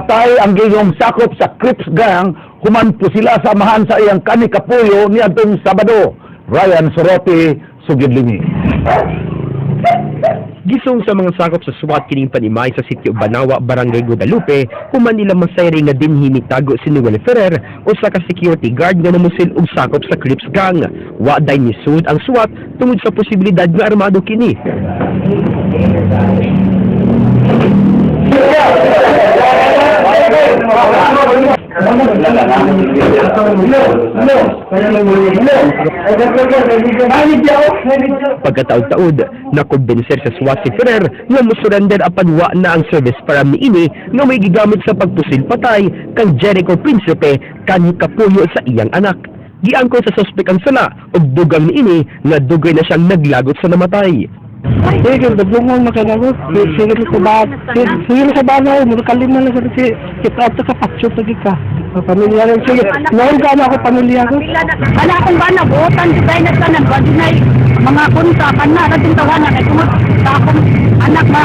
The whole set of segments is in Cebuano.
Patay ang gigong sakop sa Crips Gang human sila sa amahan sa iyang kani kapuyo niadtong Sabado. Ryan Sorote, sugid limi. Gisong sa mga sakop sa SWAT kining panimay sa sitio Banawa, Barangay Guadalupe, human nila masayri nga dinhi mitago si Noel Ferrer, usa ka security guard nga namusil og sakop sa Crips Gang. Wa day nisud ang SWAT tungod sa posibilidad nga armado kini. Pagkataod-taod, nakumbinser sa SWAT si Ferrer nga mosurrender apan wa na ang service para niini nga may gigamit sa pagpusil patay kang Jericho Principe, kanhi kapuyo sa iyang anak. Giangkon sa suspek ang sala ug dugang niini nga dugay na siyang naglagot sa namatay. Sige, dagbungon makanagot. Sige sa ba, sige sa banaw, mo kalima lang sa si kita ato ka patso pagi ka. Pamilya rin sige. Noon ka na ako pamilya ko. Ana akong bana, buotan di tayo na tanan, ba di na'y mga kunta, kana, natin tawanan, ay tungod sa akong anak ma,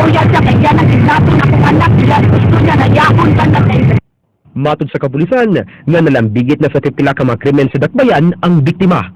auya siya, kay yan ang kidnapon akong anak, siya gusto niya, na yakon ka na kay Matod sa kapulisan nga nalambigit na sa pipila ka mga krimen sa Dakbayan ang biktima.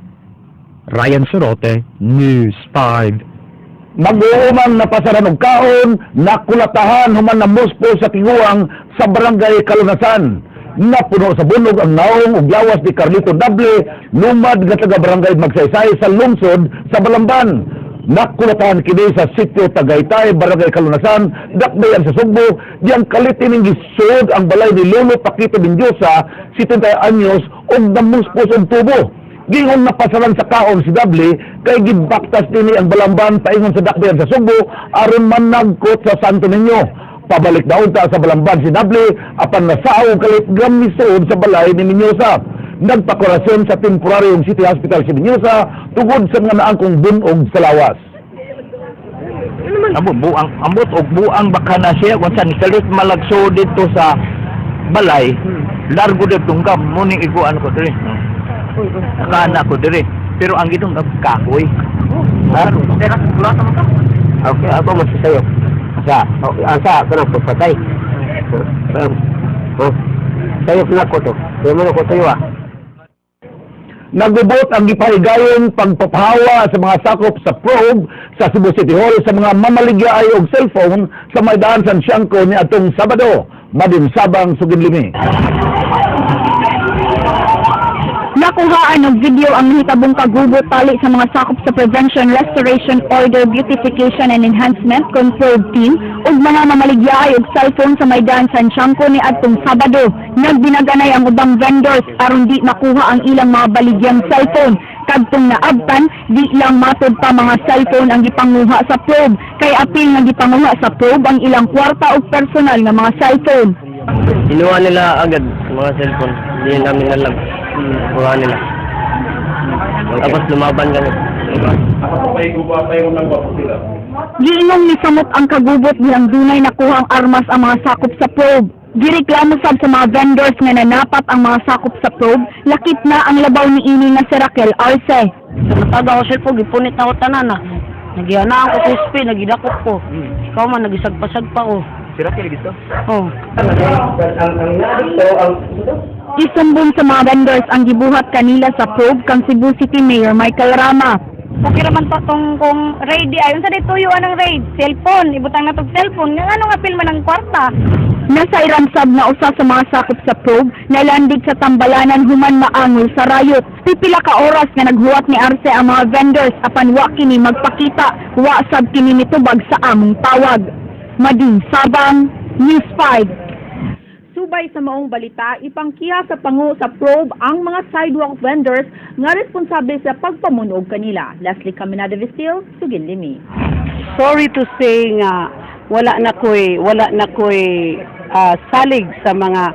Ryan Sorote, News 5. Mag-uumang napasaran og kaon, nakulatahan human na muspo sa tiguang sa Barangay Kalunasan. Napuno sa bunog ang naong ug lawas ni Carlito Dable, lumad nga taga Barangay Magsaysay sa lungsod sa Balamban. Nakulatahan kini sa sitio Tagaytay, Barangay Kalunasan, Dakbayan sa Sugbo, diyang kalit ining gisuod ang balay ni Lolo Paquito Mendoza, 70 anyos, ug namuspos og tubo. Gingon napasaran sa kaon si Dable kay gibaktas dinhi ang Balamban paingon sa Dakbayan sa Sugbo aron managkot sa Santo Niño. Pabalik daw ta sa Balamban si Dable apan nasao kalit gamisuod sa balay ni Mendoza. Nagpakurasyon sa temporaryong City Hospital si Mendoza tungod sa mga naangkong bunog sa lawas. Ambot buang, ambot og buang baka na siya kung saan kalit malagso dito sa balay. Largo dito gam mo ning iguan ko diri. Nakaana ko diri. Pero ang gitong gam kahoy. Ha? Okay, ako masasayo. Sa, asa kana ko patay. Oh. Sayo na ko to. Sayo mo na ko tayo ah. Nagubot ang gipahigayon pagpapahawa sa mga sakop sa probe sa Cebu City Hall sa mga mamaligya og cellphone sa may daan San Siangco ni atong Sabado. Madinsabang, sugid limi. Nakuhaan og video ang nahitabong kagubot tali sa mga sakop sa Prevention, Restoration, Order, Beautification and Enhancement Control Team ug mga mamaligyaay og cellphone sa Maydan San Siangco ni adtong Sabado. Nagbinaganay ang ubang vendors aron di makuha ang ilang mga baligyang cellphone. Kadtong naabtan, di lang matod pa mga cellphone ang gipanguha sa probe kay apil nga gipanguha sa probe ang ilang kwarta ug personal nga mga cellphone. Kinuha nila agad mga cellphone. Hindi namin alam. Kuha nila. Tapos lumaban kami. Giingong nisamot ang kagubot bilang dunay nakuha ang armas ang mga sakop sa probe. Gireklamo sab sa mga vendors nga nanapat ang mga sakop sa probe, lakip na ang labaw ni ini nga si Raquel Arce. Nataga ko cellphone, gipunit na ko tanan ah. Nagihanaan ko sa SP, nagidakop ko. Ikaw man, nagisagpa-sagpa ko. Si Raquel dito. Oh. Isumbong sa mga vendors ang gibuhat kanila sa probe kang Cebu City Mayor Michael Rama. Okay raman to tong kung raid di ayon sa di tuyo anang raid, cellphone, ibutang na tog cellphone nga ano nga pilma ng kwarta. Nasairan sab nga usa sa mga sakop sa probe nalandig sa tambalanan human maangol sa rayot. Pipila ka oras nga naghuwat ni Arce ang mga vendors apan wa kini magpakita, wa sab kini mitubag sa among tawag. Mading Sabang, News 5. Subay sa maong balita, ipangkiha sa pangu sa probe ang mga sidewalk vendors nga responsable sa pagpamunog kanila. Leslie Caminada Vistil, Sugin Limi. Sorry to say nga wala na ko'y salig sa mga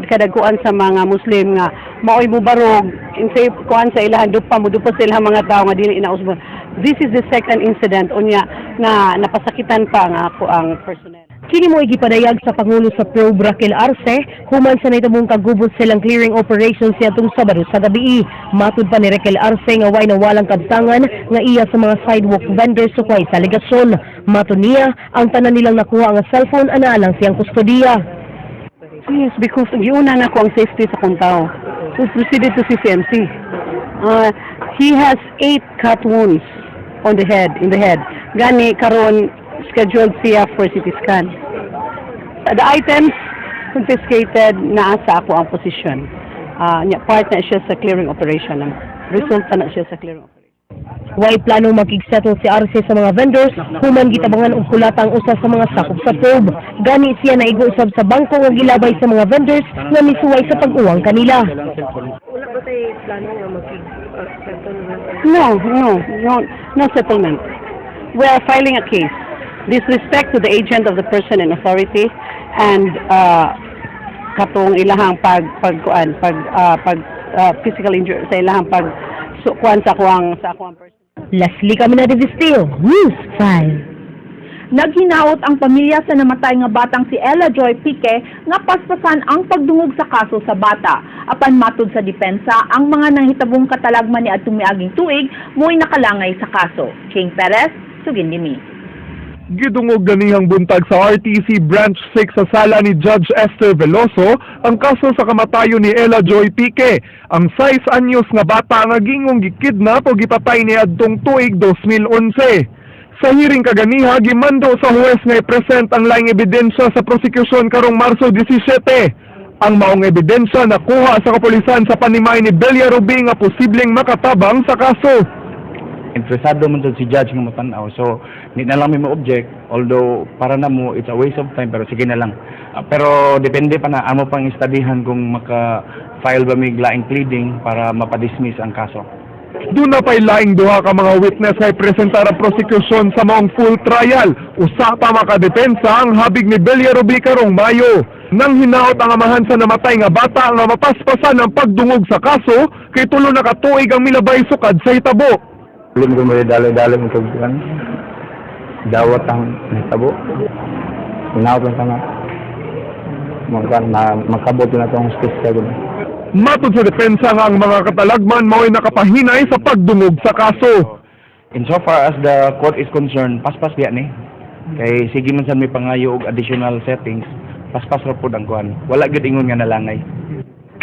kadaguan sa mga Muslim nga maoy mubarog in say kuan sa ilahan dupa mo dupa sa ilahang mga tao nga dili inausbon. This is the second incident unya nga napasakitan pa nga ako ang personnel. Kini mo gipadayag sa Pangulo sa Probe Raquel Arce human sa nahitabong kagubot sa ilang clearing operations niadtong Sabado sa gabi. Matud pa ni Raquel Arce nga way nawalang kabtangan nga iya sa mga sidewalk vendors sukway sa alegasyon. Matud niya, ang tanan nilang nakuha nga cellphone anaa lang siyang kustodiya. Yes, because giuna na ko ang safety sa kong tao. We proceeded to CCMC. He has eight cut wounds on the head, in the head. Gani karon scheduled siya for CT scan. The items confiscated naa sa ako ang posisyon. Nya part na siya sa clearing operation. Resulta na siya sa clearing operation. Way plano makigsettle si Arce sa mga vendors human gitabangan og kulata ang usa sa mga sakop sa probe. Gani siya naigo usab sa bangko nga gilabay sa mga vendors nga misuway sa pag-uwang kanila. No, no settlement. We are filing a case. Disrespect to the agent of the person in authority and katong ilahang pag pag kuan pag pag physical injury sa ilahang pag su, kuan sa akuang person. Leslie Caminada Vistil, News 5. Naghinaot ang pamilya sa namatay nga batang si Ella Joy Pique nga paspasan ang pagdungog sa kaso sa bata. Apan matud sa depensa, ang mga nanghitabong katalagman ni adtong miaging tuig mo'y nakalangay sa kaso. King Perez, Sugindimi. Gidungog ganihang buntag sa RTC Branch 6 sa sala ni Judge Esther Veloso ang kaso sa kamatayon ni Ella Joy Pique, ang 6 anyos nga bata nga gingong gikidnap o gipatay ni adtong tuig 2011. Sa hearing kaganiha, gimando sa huwes nga i-present ang laing ebidensya sa prosekusyon karong Marso 17. Ang maong ebidensya nakuha sa kapulisan sa panimay ni Belia Rubi nga posibleng makatabang sa kaso. Interesado man jud si judge nga motanaw, so di na lang mi mo-object, although para na mo it's a waste of time, pero sige na lang. Ah, pero depende pa na amo pang istudyhan kung maka-file ba mig laing pleading para mapadismiss ang kaso. Doon na pa'y laing duha ka mga witness ay presentar ang prosekusyon sa maong full trial. Usa pa makadepensa ang habig ni Belia Rubi karong Mayo. Nang hinaot ang amahan sa namatay nga bata nga mapaspasan ang pagdungog sa kaso kay 3 na ka tuig ang milabay sukad sa hitabo. Ulim ko may dali-dali mo tugtukan. Dawat ang nahitabo. Hinaot lang tama. Makabot na itong hustisya gud. Matod sa depensa nga ang mga katalagman mao'y nakapahinay sa pagdungog sa kaso. Insofar as the court is concerned, paspas diya ni. Kay sige man sad may pangayo og additional settings, paspas ra pud ang kuan. Wala gyud ingon nga nalangay.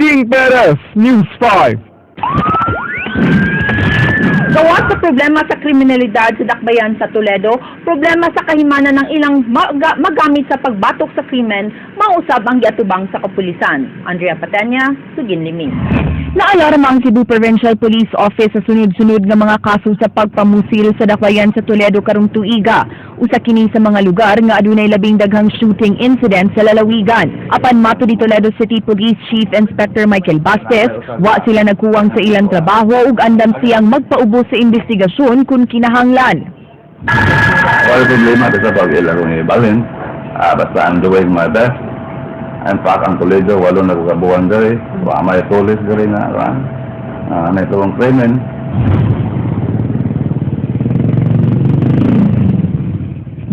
King Perez, News 5. Gawas sa problema sa kriminalidad sa dakbayan sa Toledo, problema sa kahimanan ng ilang magamit sa pagbatok sa krimen, mausab ang giatubang sa kapulisan. Andrea Patenya, Sugin Limi. Naalarma ang Cebu Provincial Police Office sa sunod-sunod nga mga kaso sa pagpamusil sa dakbayan sa Toledo karong tuiga. Usa kini sa mga lugar nga adunay labing daghang shooting incident sa lalawigan. Apan matud ni Toledo City Police Chief Inspector Michael Bastes, wa sila nagkuwang sa ilang trabaho ug andam siyang magpaubos sa investigasyon kung kinahanglan. Wala problema sa pag-ila kung ibalin. Ah, basta I'm doing my best. In fact, ang Toledo, walo na kabuan diri. Wa may tulis diri na. Ah, na ito ang krimen.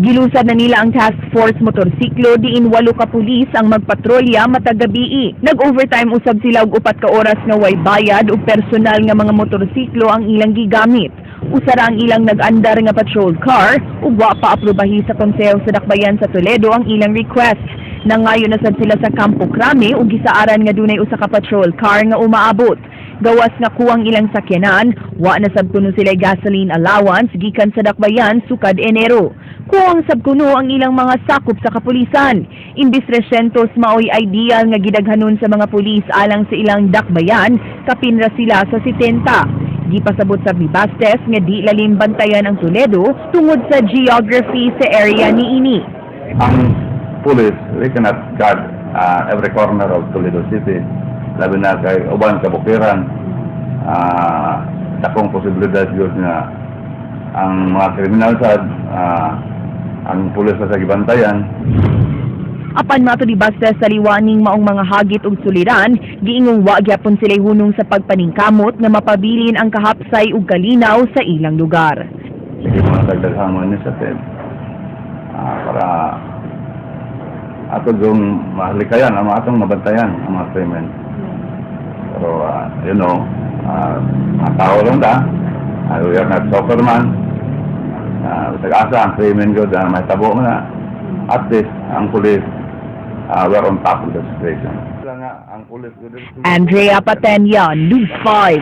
Gilusad na nila ang task force motorsiklo diin 8 ka pulis ang magpatrolya matag gabii. Nag-overtime usab sila og 4 ka oras nga way bayad ug personal nga mga motorsiklo ang ilang gigamit. Usa ra ang ilang nag-andar nga patrol car ug wa pa aprubahi sa konseho sa dakbayan sa Toledo ang ilang request. Nangayo na sad sila sa Campo Crame ug gisaaran nga dunay usa ka patrol car nga umaabot. Gawas nga kuwang ilang sakyanan, wa na sab kuno sila gasoline allowance gikan sa dakbayan sukad Enero. Kuwang sab kuno ang ilang mga sakop sa kapulisan. Imbis 300 maoy ideal nga gidaghanon sa mga pulis alang sa ilang dakbayan, kapin ra sila sa 70. Gipasabot sa Bastes nga di lalim bantayan ang Toledo tungod sa geography sa area niini. Ang police, they cannot guard every corner of Toledo City. Labi na kay uban kabukiran, dakong posibilidad yun nga ang mga kriminal sad, ang pulis na sa gibantayan. Apan mato ni Bastes sa liwaning maong mga hagit ug suliran, giingong wa gyapon sila'y hunong sa pagpaningkamot nga mapabilin ang kahapsay ug kalinaw sa ilang lugar. Sige mga dagdaghang mga initiative para Ato yung malikayan, ang atong mabantayan ang mga krimen. Pero, mga tao lang da, we are not Superman. Tag-asa ang krimen ko, na may tabo mo na. At least, ang police, we are on top of the situation. Andrea Patenya, News 5.